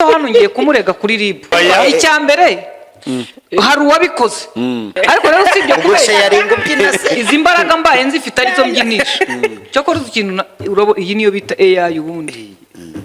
Hano ngiye kumurega kuri RIB. Icya mbere, hari uwabikoze, ariko rero usibye Ubwo se yari kubyina se? Izi mbaraga mbaye nzifite arizo mbyinisha. Cyakora uzi ikintu iyi niyo bita AI ubundi.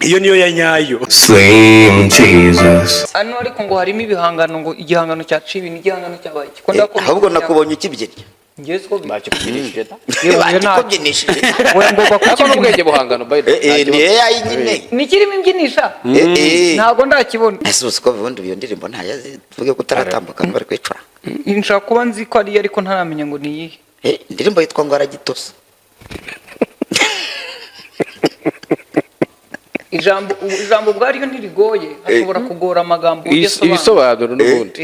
Iyo niyo ya nyayo. Slim Jesus. Hano ariko ngo harimo ibihangano, ngo igihangano cya cibi n'igihangano cyabaye iki ko ndakomeza. Ahubwo nakubonye ukibyina. Ngewe siko Bakikubyinishije da. Yewe, Bakikubyinishije. We ngomba Ariko kukibyina. n'ubwenge buhangano, by the way. Eh, ni AI nyine. Nikirimo imbyinisha. Eh, eh. Ntabwo ndakibona. Ese uzi ko ubundi iyo ndirimbo ntayazi, tuvuge ko utaratambuka bari kwicuranga? Nshobora kuba nzi ko ariyo, ariko ntaramenya ngo ni iyihe. Eh, indirimbo yitwa ngo "Aragitosa". Ijambo ubwaryo ntirigoye, hashobora kugora amagambo uburyo asobanura. Ibisobanuro n'ubundi.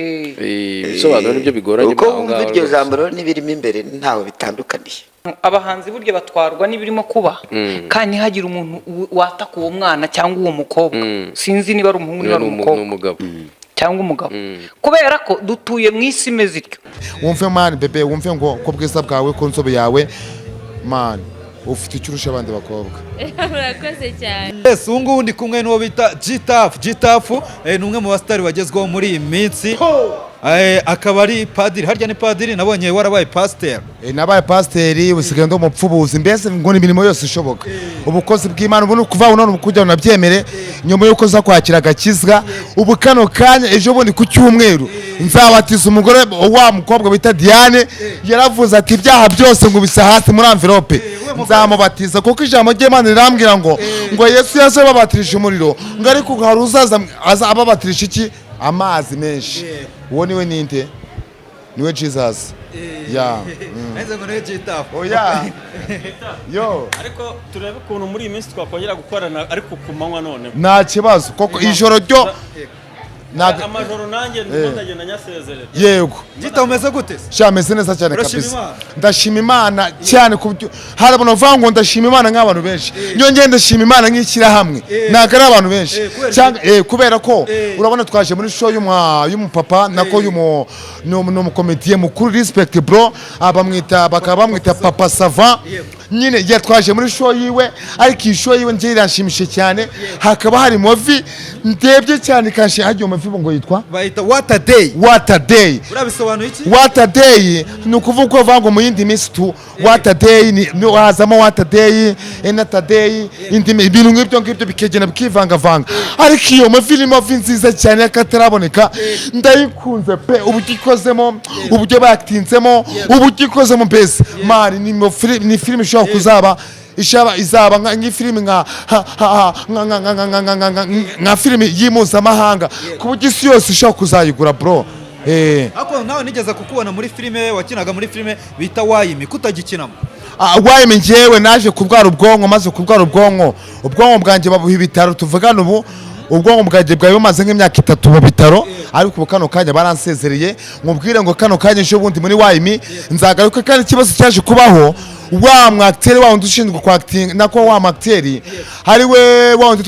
Ibisobanuro nibyo bigoranye. Uko aho wumva ngaho iryo rwose. jambo rero n'ibirimo imbere ntawe bitandukaniye. Abahanzi burya batwarwa n'ibirimo kuba, kandi ntihagire umuntu wataka uwo mwana cyangwa uwo mukobwa. Sinzi niba ari umuhungu, niba ari Ni umukobwa umugabo. cyangwa umugabo, kubera ko dutuye mu isi imeze ityo. Wumve man, bébé, wumve ngo ko bwiza bwawe, ko nzobe yawe, man, ufite icyo urusha abandi bakobwa. Murakoze cyane. Yes, ubu ngubu ndi kumwe n'uwo bita G-Taff. G-Taff ni umwe mu basitari bagezweho muri iyi minsi. Akaba ari padiri. Harya ni padiri? Nabonye warabaye pasiteri. Nabaye pasiteri, usigaye ndi umupfubuzi, mbese ngo ni imirimo yose ishoboka, ubukozi bw'Imana. Ubu ni ukuvuga ngo none kugira ngo nabyemere nyuma y'uko uza kwakira agakizwa, ubu kano kanya, ejo bundi ku cyumweru nzabatiza umugore wa mukobwa bita Diane. Yaravuze ati: "Ibyaha byose ngo bisa hasi muri enveloppe." Nzamubatiza kuko ijambo ry'Imana rirambwira ngo Yesu yaje ababatirisha umuriro, ngo ariko hari uzaza aza ababatirisha iki? Amazi menshi. Uwo niwe ninde? Niwe Jesus ya. Nahise ngo niwe G-Taff. Oya yo. Ariko turebe ukuntu muri iyi minsi twakongera gukorana, ariko ku manywa noneho. Nta kibazo, koko ijoro ryo Amajoro nanjye ndimo ndagenda nyasezerera. Yego. Gita, umeze gute se? Sha, meze neza cyane. Urashima Kabisa. Imana? Ndashima Imana cyane ku byo hari abantu bavuga ngo ndashima Imana nk'abantu benshi. Nyongeye ndashima Imana nk'ishyirahamwe, ntabwo ari abantu benshi. Kubera Cyangwa kubera ko urabona twaje muri show y'umupapa, nako ni umukomediye mukuru, respect bro. Bamwita, bakaba bamwita Papa Sava nyine. Yatwaje muri show yiwe, ariko iyi show yiwe njye iranshimishije cyane. Hakaba hari movie ndebye cyane ikanshimisha. Hagiye movie ngo yitwa Bayita "What a Day". "What a Day". Urabisobanuye iki? "What a Day" ni ukuvuga ko bavuga ngo mu yindi minsi tu "What a Day" ni hazamo "What a Day", "Another Day", indi ibintu nk'ibyo ngibyo bikegenda bikivangavanga. Ariko iyo movie ni movie nziza cyane y'akataraboneka, ndayikunze pe. Uburyo ikozemo, uburyo batinzemo, uburyo ikozemo, mbese man, ni filime ishobora kuzaba ishaba izaba nk'ifilimi nka ha- ha- ha- nka nka nka nka nka nka nka nka filimi y'impuzamahanga, ku buryo isi yose ishobora kuzayigura, bro. Ariko nawe nigeze kukubona muri filime, wakinaga muri filime bita "Why Me", kutagikinamo? Ah, "Why Me", njyewe naje kurwara ubwonko. Maze kurwara ubwonko, ubwonko bwanjye babuha ibitaro. Tuvugana ubu, ubwonko bwanjye bwari bumaze nk'imyaka 3 mu bitaro, ariko ubu kano kanya baransezereye. Nkubwire ngo kano kanya, ejo bundi muri "Why Me" nzagaruka. Kandi ikibazo cyaje kubaho, wa mwakiteri, wa wundi ushinzwe kwakitinga, nako wa mwakiteri hari we wa wundi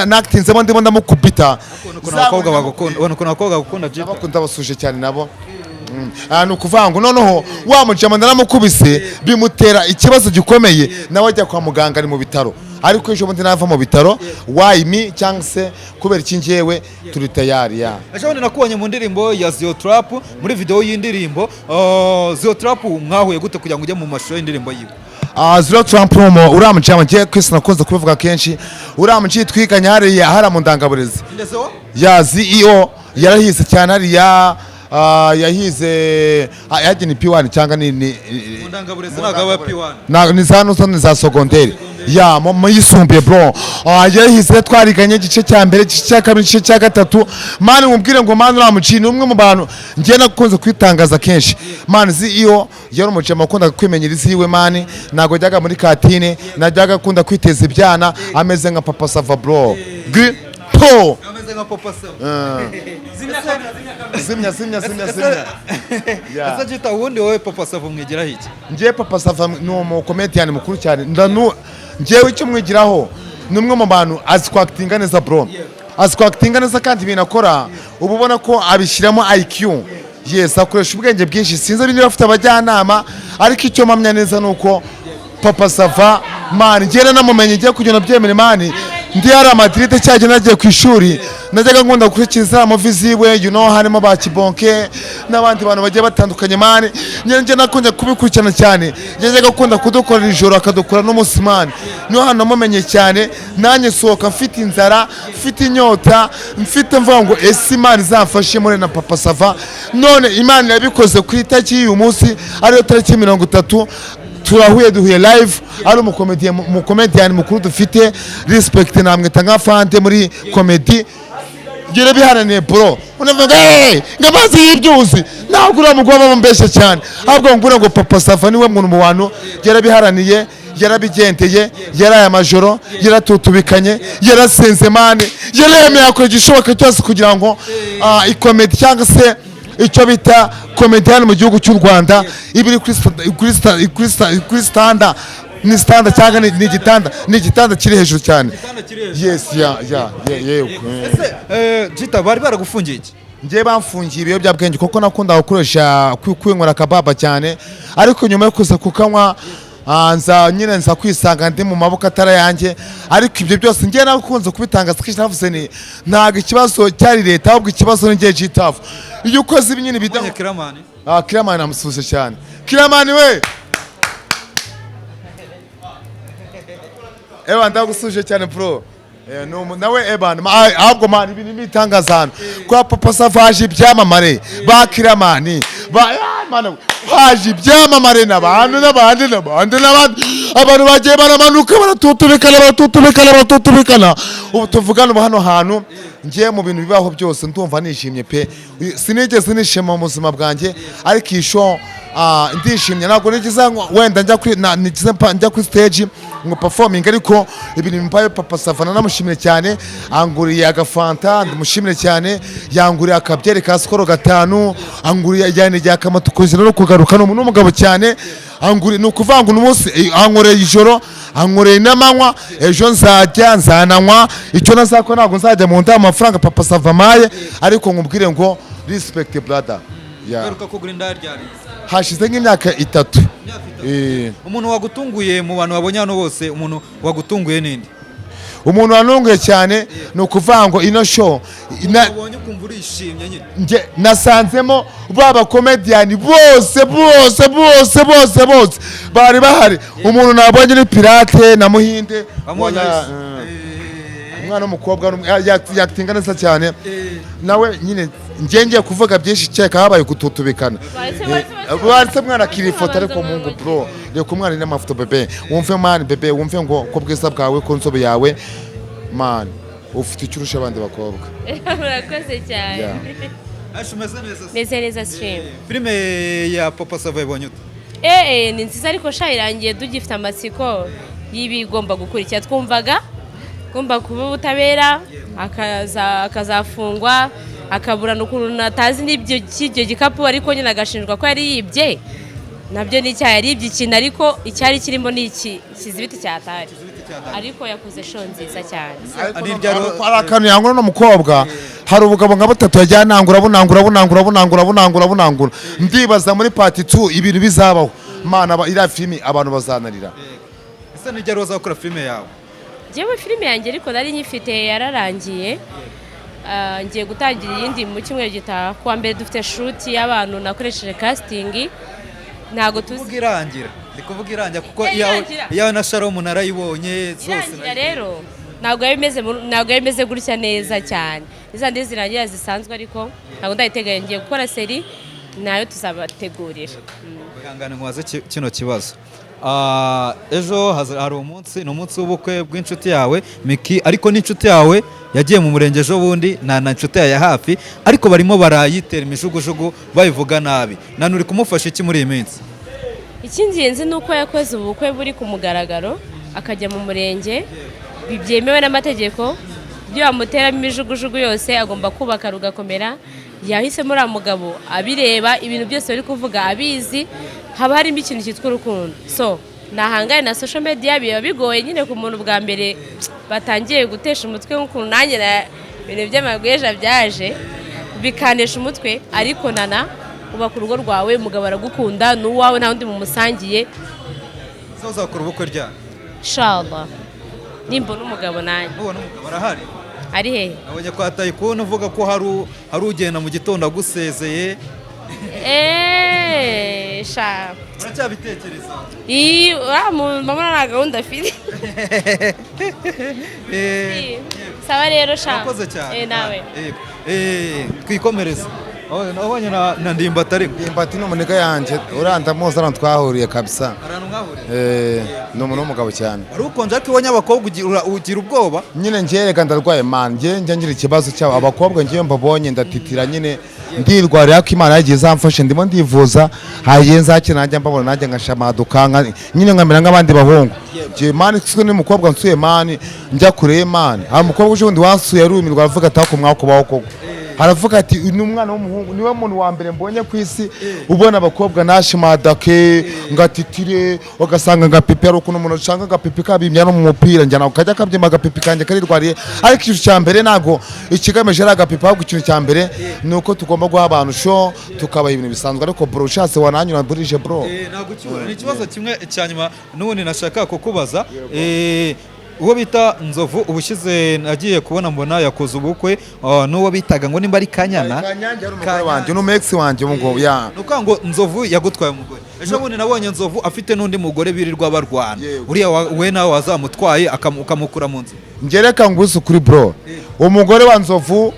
nakitinzemo, ndimo ndamukubita. Ubona ukuntu abakobwa bagukunda, ubona ukuntu abakobwa bagukunda, Gita. Bakunda, basuje cyane nabo. Ni ukuvuga ngo noneho wa mujama naramukubise, bimutera ikibazo gikomeye, nawe ajya kwa muganga, ari mu bitaro. Ariko ejo bundi nava mu bitaro, "Why Me" cyangwa se "Kubera iki njyewe", turi tayari ya. Ejo bundi nakubonye mu ndirimbo ya Zeo Trap, muri video y'indirimbo. Zeo Trap mwahuye gute kugira ngo ujye mu mashusho y'indirimbo yiwe? Ah, Zero Trump umu uriya mujama, ngiye kwisi nakunze kubivuga kenshi, uriya muji twiganye hariya hariya mu ndangaburezi. Ndetse wo Ya CEO yarahize cyane hariya, yahize, yagiye ni P1 cyangwa ni Mu ndangaburezi ntabwo aba P1. Ni za nuzo, ni za sogonderi ya mu yisumbuye, bro. Yarahize, twariganye igice cya mbere, igice cya kabiri, igice cya gatatu. Man, mubwire ngo man, uriya muci ni umwe mu bantu njye nakunze kwitangaza kenshi. Man, CEO yari umujama wakundaga kwimenyera iziwe. Man, ntabwo ajyaga muri kantine, najyaga akunda kwiteza ibyana, ameze nka Papa Sava, bro. Gri po. Ameze nka Papa Sava. Zimya, zimya, zimya, zimya. Yeah. Ese Gita, ubundi wowe Papa Sava umwigiraho iki? Njyewe Papa Sava ni umukomediyani mukuru cyane. Ndanu njyewe icyo mwigiraho, ni umwe mu bantu azi kwakitinga neza, bro, azi kwakitinga neza, kandi ibintu akora uba ubona ko abishyiramo IQ. Yes, akoresha ubwenge bwinshi. Sinzi niba afite abajyanama, ariko icyo mpamya neza ni uko Papa Sava, man, njyewe namumenye, ngiye kugenda byemere, man. Ndi hari Madrid cyajya, nagiye ku ishuri, najyaga nkunda gukurikiza movie ziwe, harimo ba Kibonke n'abandi bantu bagiye batandukanye, man. Njye nakunze kubikurikirana cyane. Yajyaga akunda kudukorera ijoro, akadukora n'umunsi, man. Niho hantu namumenye cyane. Nanjye sohoka mfite inzara, mfite inyota, mfite mvuga ngo ese Imana izamfashe muri na Papa Sava. None Imana yabikoze ku itariki y'uyu munsi, ariyo tariki 30, turahuye, duhuye live. Ari umukomediyani mukuru dufite, respect, namwita nka fante muri comedy. Biharaniye, bro. Unavuga hey, ngo amazi y'ibyuzi, ntabwo uriya mugabo bamubeshya cyane, ahubwo ngura ngo Papa Sava niwe muntu mu bantu yarabiharaniye, yarabigendeye, yaraye amajoro, yaratutubikanye, yarasenze, man, yaremeye akora igishoboka cyose kugira ngo i comedy cyangwa se icyo bita comedy hano mu gihugu cy'u Rwanda iba iri kuri standard. Ni standard cyangwa ni igitanda, ni igitanda kiri hejuru cyane. Yes, yeah, yego. Ese Jita, bari baragufungiye iki? Njye bamfungiye ibiyobyabwenge kuko nakundaga gukoresha kwinywera akababa cyane, ariko nyuma yo kuza kukanywa, nza nyine nza kwisanga ndi mu maboko atari ayanjye. Ariko ibyo byose njye nakunze kubitangaza kenshi. Navuze ni ntabwo ikibazo cyari leta, ahubwo ikibazo ni njye G-Taff. Iyo ukoze ibi nyine Ubonye Kiramani? Ah, Kiramani namusuhuje cyane. Kiramani we, ewa, ndagusuje cyane, bro. Nawe ebana ahubwo man, ibintu bitangaza hano kwa Papa Sava haje ibyamamare ba Kiramani ba man, haje ibyamamare n'abantu n'abandi n'abandi n'abandi. Abantu bagiye baramanuka, baratutubikana, baratutubikana, baratutubikana. Ubu tuvugana ubu hano hantu ngiye mu bintu bibaho byose, ndumva nishimye pe. Sinigeze nishima mu buzima bwanjye, ariko iyi show ndishimye. Ntabwo nigeze wenda njya kuri nigeze njya kuri stage ngo performing, ariko ibintu bimpaye Papa Sava namushimire cyane. Anguriye agafanta, ndamushimire cyane. Yanguriye akabyeri ka Skol 5, anguriye ajyana igihe akamoto kuzira no kugaruka. Ni umuntu w'umugabo cyane. Anguriye, ni ukuvuga ngo uno munsi ankoreye ijoro, ankoreye n'amanywa. Ejo nzajya nzananywa icyo nazakora, ntabwo nzajya mu nda amafaranga Papa Sava amaye, ariko nkubwire ngo respect, brother, yeah. Garuka kugura inda ryari? Hashize nk'imyaka 3. Imyaka 3. Umuntu wagutunguye mu bantu wabonye hano bose, umuntu wagutunguye ninde? Umuntu wanunguye cyane, ni ukuvuga ngo ino show Ubonye ukumva urishimye nyine. Nge nasanzemo ba bakomediyani bose bose bose bose bose bari bahari. Umuntu nabonye ni Pirate na Muhinde. Wamubonye wese? Umwana w'umukobwa yakitinga neza cyane nawe nyine. Njye ngiye kuvuga byinshi, cyeka habaye gututubikana. Baretse mwana akiri ifoto, ariko mungu, bro, reka umwana n'amafoto, bebe, wumve man, bebe, wumve ngo ko bwiza bwawe, ko nzobe yawe, man, ufite icyo urusha abandi bakobwa. Murakoze cyane. Yeah. Aisha, umeze neza se? Meze neza, stream. Filime ya Papa Sava ibonye ute? Ni nziza, ariko sha irangiye tugifite amatsiko y'ibigomba gukurikira. Twumvaga gomba kuba ubutabera, akazafungwa, akaburana ukuntu atazi n'ibyo cy'icyo gikapu, ariko nyine agashinjwa ko yari yibye. Nabyo ni icyaha, yaribye ikintu, ariko icyari kirimo ni iki kizibiti cyatari, ariko yakoze show nziza cyane. Ari ibyaro- Hari akantu yangura n'umukobwa, hari ubugabo nka butatu yagiye anangura, bunangura, bunangura, bunangura, bunangura, bunangura. Ndibaza muri part 2 ibintu bizabaho, mana. Iriya filimi abantu bazanarira. Ese ni ryari wazakora filime yawe? Njyewe filime yanjye ariko nari nyifite yararangiye. Ngiye gutangira iyindi mu cyumweru gitaha. Kuwa mbere dufite shoot y'abantu nakoresheje casting, ntabwo tuzi. Kuvuga irangira, ndi kuvuga irangira kuko Eh, iyawe irangira. iyawe na Shalom narayibonye zose. Irangira rero ntabwo yari imeze ntabwo yari imeze gutya neza cyane. Izandi zirangira zisanzwe, ariko ntabwo ndayiteganya. Ngiye gukora série, nayo tuzabategurira. Ihangane nkubaze kino kibazo. Ejo hari umunsi, ni umunsi w'ubukwe bw'inshuti yawe Miki, ariko n'inshuti yawe yagiye mu murenge ejo bundi, nta nshuti yawe ya hafi, ariko barimo barayitera imijugujugu, bayivuga nabi. Nani uri kumufasha iki muri iyi minsi? Icy'ingenzi ni uko yakoze ubukwe buri ku mugaragaro, akajya mu murenge byemewe n'amategeko. Ibyo bamuteramo imijugujugu yose, agomba kubaka rugakomera. Yahisemo uriya mugabo abireba, ibintu byose bari kuvuga abizi. Haba harimo ikintu cyitwa urukundo, so nahangane na social media. Biba bigoye nyine ku muntu bwa mbere batangiye gutesha umutwe, nk'ukuntu nanjye ibintu by'amagweja byaje bikanesha umutwe. Ariko nana ubaka urugo rwawe, umugabo aragukunda, ni uwawe, nta wundi mumusangiye. Ese uzakora ubukwe ryari? Inshallah. Nimbona umugabo nanjye. Nubona umugabo arahari. Ari hehe? Nabonye kwa Tayikuni uvuga ko hari ugenda mu gitondo agusezeye. Sha. Uracyabitekereza? Ii, mama nta gahunda afite. Sawa rero sha. Urakoze cyane. Nawe. Twikomereze. Nabonye na Ndimbati ariko. Ndimbati ni umuniga yanjye, uriya ndamuzi, hano twahuriye kabisa. Ahantu mwahuriye? Ni umuntu w'umugabo cyane. Wari ukonje ariko ibonye abakobwa ugira ubwoba? Nyine njye reka ndarwaye man, njye njya ngira ikibazo cyabo abakobwa, njye mbabonye ndatitira nyine, ndirwarira ko Imana yagiye izamfashe, ndimo ndivuza, hagiye nzakira najya mbabona najya nkashamaduka nyine nkamera nk'abandi bahungu. Njye man siko ni umukobwa nsuye man, njya kure man. Hari umukobwa uje wundi wansuye arumirwa, aravuga ati ako mwakubaho koko. Aravuga ati ni umwana w'umuhungu, niwe muntu wa mbere mbonye ku isi ubona abakobwa nashimadake ngatitire, ugasanga ngapipi. Hari ukuntu umuntu ashanga agapipi kabimya no mu mupira, njyana kajya kabyima agapipi kanjye karirwariye. Ariko ikintu cya mbere ntabwo ikigamije ari agapipi, ahubwo ikintu cya mbere ni uko tugomba guha abantu show, tukabaha ibintu bisanzwe. Ariko bro, ushatse wananyura burije bro. Ntabwo ucyura. Ni ikibazo kimwe cya nyuma n'ubundi nashaka kukubaza. Uwo bita Nzovu ubushize nagiye kubona mbona yakoze ubukwe n'uwo bitaga ngo nimba ari Kanyana. Kanyange ari umugore wanjye, ni umu wanjye ubu ngubu ya. Ni ukuvuga ngo Nzovu yagutwaye umugore. Ejo bundi nabonye Nzovu afite n'undi mugore birirwa barwana. Uriya we nawe wazamutwaye ukamukura mu nzu. Ngereka nguze ukuri bro, umugore wa Nzovu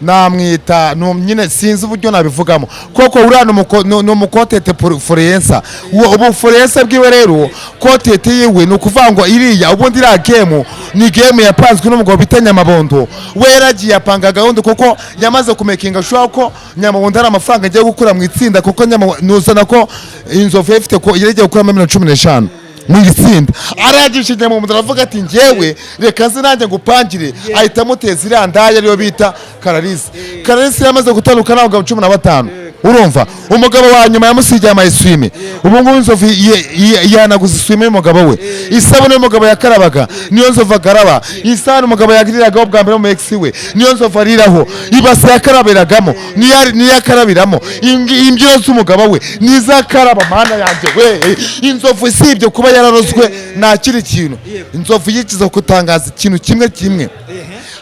namwita nyine sinzi uburyo nabivugamo, koko uriya ni umukotete forensa. Ubu forensa bwiwe rero kotete yiwe ni ukuvuga ngo iriya ubundi iriya game ni game yapanzwe n'umugabo bita Nyamabondo. We yaragiye apanga gahunda, kuko yamaze kumekinga sure ko Nyamabondo hari amafaranga agiye gukura mu itsinda, kuko nuzana ko Inzovu ifite ko yari gukuramo miliyoni 15 mu itsinda. Arangije Nyamabondo aravuga ati njyewe reka nze nanjye ngupangire, ahita amuteza iriya ndaya ariyo bita Kararisi. Kararisi yamaze gutandukana n'abagabo 15. Urumva umugabo wa nyuma yamusigiye amayiswime, ubu ngubu Inzovu yihanaguza iswime y'umugabo we, isabune y'umugabo yakarabaga niyo Nzovu akaraba, isahani umugabo yagiriragaho bwa mbere mu ex we niyo Nzovu ariraho, ibase yakarabiragamo niyo akarabiramo, imbyino z'umugabo we nizo akaraba. Mana yanjye we, Inzovu isibye kuba yararozwe nta kindi kintu. Inzovu yikiza gutangaza ikintu kimwe kimwe,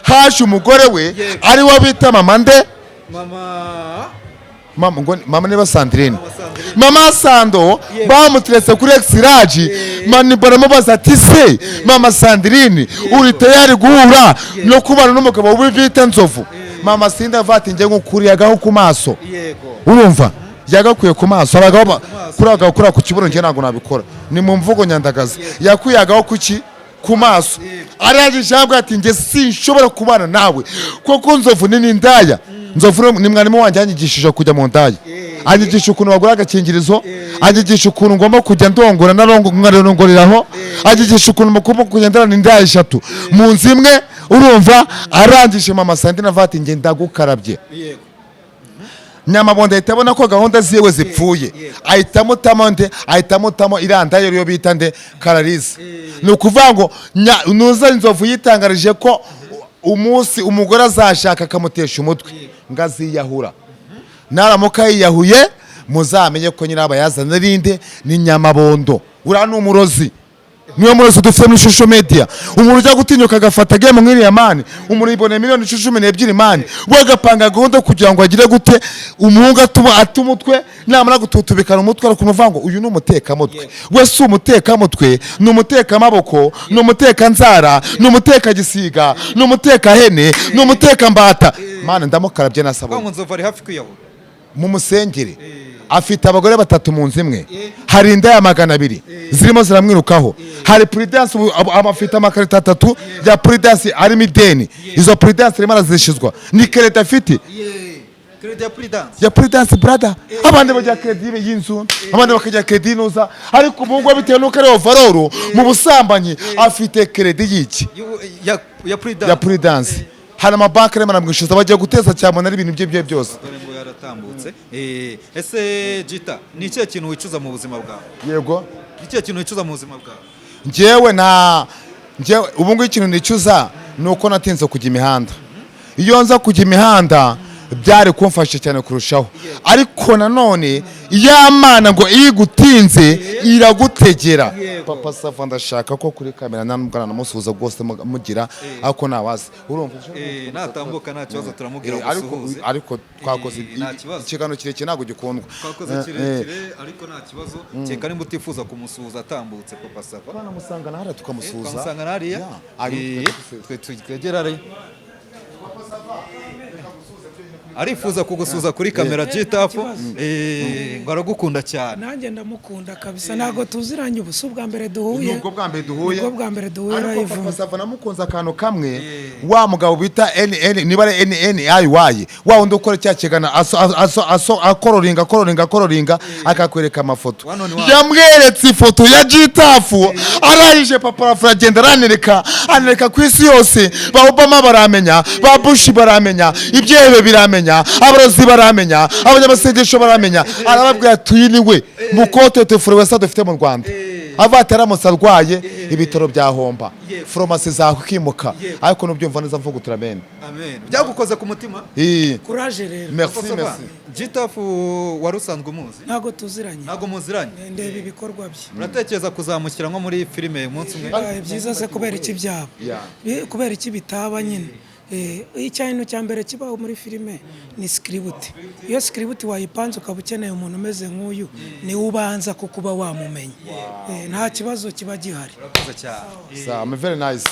haje umugore we ari we bita mama nde, mama ngo mama niba Sandrine, mama Sando bamuteretse kuri Exiraji mani, baramubaza ati se mama Sandrine uri tayari guhura no kubana n'umugabo we bita Nzovu? Mama Sinda avati njye ngukuriyagaho ku maso. Urumva yagakuye ku maso, abagabo kuri kuri ku kibuno njye ntabwo nabikora, ni mu mvugo nyandagazi. Yakuyagaho kuki ku maso, arangije ahabwa ati njye sinshobora kubana nawe kuko Nzovu ni indaya. Nzovu ni mwarimu wanjye, yanyigishije kujya mu ndaya, anyigisha ukuntu bagura agakingirizo, anyigisha ukuntu ngomba kujya ndongora nkarongoreraho, anyigisha ukuntu mugomba kugenderana indaya 3 mu nzu imwe. Urumva arangije mama Sandrine avuga ati njye ndagukarabye. Nyamabondo ahita abona ko gahunda ziwe zipfuye, ahita amutamo nde, ahita amutamo iriya ndaya ariyo bita nde, Kararisi. Ni ukuvuga ngo nuza Inzovu yitangarije ko umunsi umugore azashaka akamutesha umutwe ngo aziyahura, naramuka yiyahuye muzamenye ko nyirabayazana ari ni Nyamabondo. Uriya ni umurozi, niwe murozi dufite muri social media. Umuntu ujya gutinyuka agafata game nk'iriya man, umuntu yiboneye miliyoni 12 man, we agapanga gahunda kugira ngo agire gute umuhungu ata umutwe, namara gututubikana umutwe ariko umuvuga ngo uyu ni umutekamutwe. We si umutekamutwe, ni umutekamaboko, ni umutekanzara, ni umutekagisiga, ni umutekahene, ni umutekambata. Mana ndamukarabye nasabone. Nzovu ari hafi kwiyahura. Mu musengere afite abagore 3 mu nzu imwe, hari inda ya 200 zirimo ziramwirukaho, hari Prudence afite amakarita 3 ya Prudence arimo ideni, izo Prudence arimo arazishyuzwa, ni kereta afite ya Prudence brother. Abandi bajya credit y'inzu, abandi bakajya credit y'intuza, ariko ubu ngubu bitewe n'uko ari overall mu busambanyi afite credit y'iki ya Prudence. Hari amabanki arimo aramwishyuza, bagiye guteza cyane ari ibintu bye byose. Ese Jita, ni ikihe kintu wicuza mu buzima bwawe? Yego, ni ikihe kintu wicuza mu buzima bwawe? Njyewe ubu ngubu ikintu nicuza ni uko natinze kujya imihanda. Iyo nza kujya imihanda Byari kumfasha cyane kurushaho, ariko nanone ya Mana ngo iyo igutinze iragutegera. Papa Sava, ndashaka ko kuri kamera nta nubwo namusuhuza rwose mugira, ariko nabazi urumva. Natambuka nta kibazo, turamubwira Eh, ariko gusuhuze. Ariko twakoze Nta kibazo. ikiganiro kirekire, ntabwo gikundwa. Twakoze kirekire, ariko nta kibazo, kereka nimba utifuza kumusuhuza atambutse, Papa Sava. Twanamusanga na hariya tukamusuhuza. Twamusanga na hariya. Yeah, hanyuma tukajya. Twe twegera hariya. Arifuza kugusuhuza kuri kamera G-Taff, ngo aragukunda cyane. Nanjye ndamukunda kabisa. Ntabwo tuziranye, ubu si ubwa mbere duhuye. Nubwo bwa mbere duhuye. Nubwo bwa mbere duhuye Ariko live. Papa Sava namukunze akantu kamwe. Wa mugabo bita NN, niba ari NNIY, wa wundi ukora cya kigana aso aso aso akororinga akororinga akororinga akakwereka amafoto. One on one. Yamweretse ifoto ya G-Taff, arangije Papa Rafura agenda aranereka, anereka ku isi yose. Ba Obama baramenya, ba Bush baramenya, ibyebe biramenya, abarozi baramenya, abanyamasengesho baramenya. Arababwira ati: "Uyu ni we mukote tefure wese dufite mu Rwanda." Ava ati: "Aramutse arwaye, ibitaro byahomba, farumasi zakwimuka." Ariko nubyumva neza mvuga uturamene. Amen. Byagukoze ku mutima. Kuraje rero. Merci. Papa Sava, Merci. G-Taff wari usanzwe umuzi? Ntabwo tuziranye. Ntabwo muziranye? Ndeba ibikorwa bye. Uratekereza kuzamushyira nko muri filime umunsi umwe? Bibaye byiza se, kubera iki byaba? Kubera iki bitaba nyine? Ikintu cya mbere kibaho muri filime ni script. Iyo script wayipanze, ukaba ukeneye umuntu umeze nk'uyu, niwe ubanza kuko uba wamumenya. Nta kibazo kiba gihari. Urakoze cyane. Sa I'm very nice.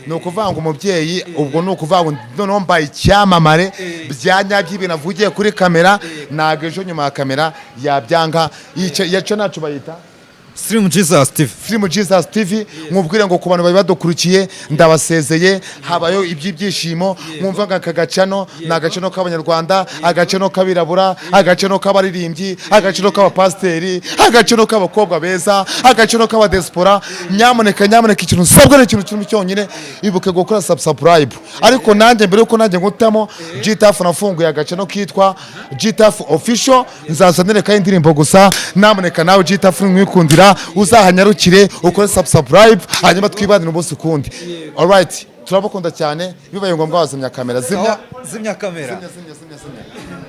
Ni ukuvuga ngo umubyeyi, ubwo ni ukuvuga ngo noneho mbaye icyamamare bya nyabyo. Ibintu avugiye kuri kamera, ntabwo ejo nyuma ya kamera yabyanga. Icyo nacu bayita Stream Jesus TV. Film Jesus TV. Nkubwire ngo ku bantu bari badukurikiye, ndabasezeye. Habayo iby'ibyishimo. Mwumva ngo aka gacano ni agacano k'Abanyarwanda, agacano k'abirabura, agacano k'abaririmbyi, agacano k'abapasiteri, agacano k'abakobwa beza, agacano k'abadesipora. Nyamuneka, nyamuneka, ikintu usabwa ni ikintu kimwe cyonyine: ibuke gukora subscribe. Ariko nanjye mbere yuko nanjye ngutamo, G-Taff nafunguye agacano kitwa G-Taff Official, nzaza nerekaho indirimbo gusa. Nyamuneka nawe G-Taff mwikundira, uzahanyarukire ukore subscribe, hanyuma twibanire umunsi kundi. Alright, turabakunda cyane. Bibaye ngombwa wazimya kamera. Zimya. Zimya kamera. Zimya, zimya, zimya, zimya.